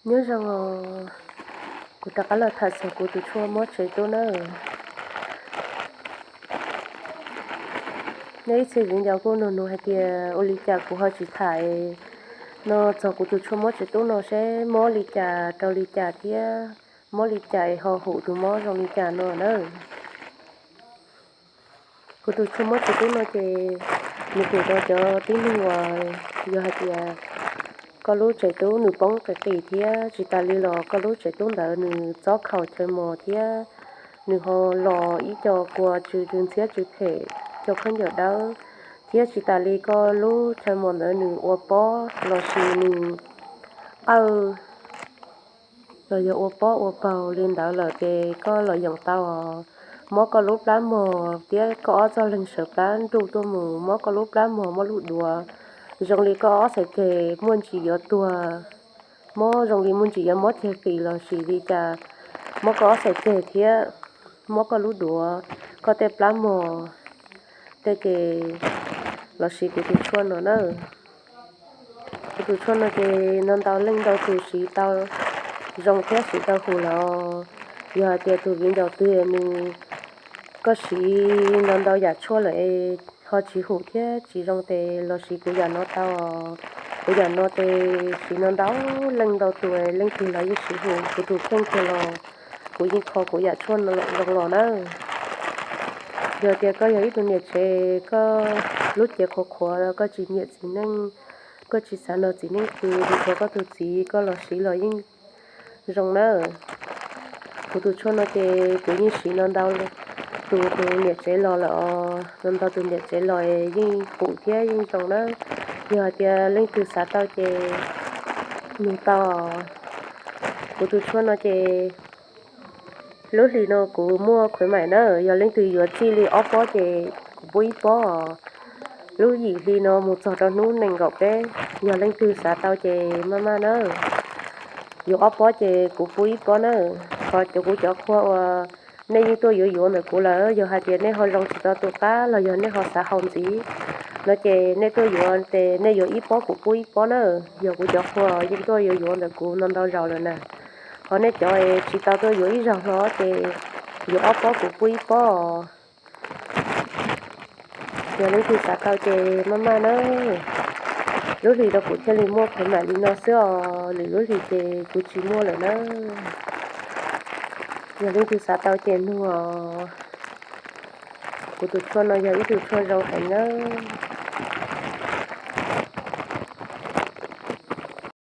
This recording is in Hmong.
Nyob zoo os, kuv rov qab los tham txog kuv tus tshuaj mob tsev tub nawb. Nej ib txhia viv ncaus kuj nug nug hais tias ua li cas kuv ho tsis tham no txog kuv tus tshuaj mob tsev tub no seb mob li cas rau li cas thiab mob li cas ho hum tus mob zoo li cas no nawb. Kuv tus tshuaj mob tsev tub no ces nws hum rau cov tib neeg uas yog hais tias koj lub tsev tub nws poob qis qis thiab tsis tas li los koj lub tsev tub ntawd nws txob khaus chaw mos thiab nws ho los ib co kua tsw tsw ntxhiab tsw phem, co khaub ncaws dawb, thiab tsis tas li koj lub chaw mos ntawd nws ua pob los sis nws qawj los yog ua pob ua paug li ntawd lawm ces koj los yeem tau os. Mob koj lub plab mog thiab koj ob txoj leeg sawv plab nruj tuaj mus, mob koj lub plab mog, mob lub duav, zoo li koj ob txhais tes muaj ntsis yuav tuag, mob zoo li muaj ntsis yuav mob ceg qis los sis li cas, mob koj ob txhais tes thiab mob koj lub duav, koj tej plab mog tej ces los siv kuv tus tshuaj no na. Kuv tus tshuaj no ces no ntau leej ntau tus siv tau zoo thiab siv tau hum los, yog hais tias tus viv ncaus twg nws, koj siv no ntau yam tshuaj lawm ho tsis hum thiab tsis zoo tes los siv kuv yam no tau. Kuv yam no ces siv no ntau leej ntau tus, leej twg los yeej siv hum, kuv tus kheej kiag los kuv yeej kho kuv yam tshuaj no zoo los na. Yog tias koj yog ib tug niam tsev, koj lub cev qhuav qhuav, koj tsis nyiam txiv neej, koj tsis xav nrog txiv neej pw, mus thov koj tus txiv koj los siv los yeej zoo na. Kuv tus tshuaj no ces kuv yeej siv no ntau tus tus niam tsev los lawm os, no ntau tus niam tsev los yeej hum thiab yeej zoo na. Yog hais tias leej twg xav tau ces nug tau. Kuv tus tshuaj no ces lub hlis no kuv muaj khuyến mại na, yog leej twg yuav txij li ob pob ces kuv pub ib pob os. Lub yim hli no mus txog rau hnub nees nkaum peb, yog leej twg xav tau ces maj maj na. Yuav ob pob ces kuv pub ib pob na. Qhov cov kuv cov qhua uas nej yeej tuaj yuav yuav ntawm kuv lawm, yog hais tias nej ho zoo tsis tau tus qab los yog nej ho xav haus ntxiv no ces nej tuaj yuav ces nej yuav ib pob kuv pub ib pob na. Yog kuv cov qhua yeej tuaj yuav yuav ntawm kuv no ntau zaus lawm na. Ho nej cov tsis tau tuaj yuav ib zaug hlo ces yuav ob pob kuv pub ib pob. Yog leej twg xav tau ces maj maj na. Lub hlis no kuv thiaj li muaj khuyến mại li no xwb os, lwm lub hlis ces kuv tsis muaj lawm na. Yog leej twg xav tau ces nug os. Kuv tus tshuaj no yog ib tug tshuaj zoo heev nawb.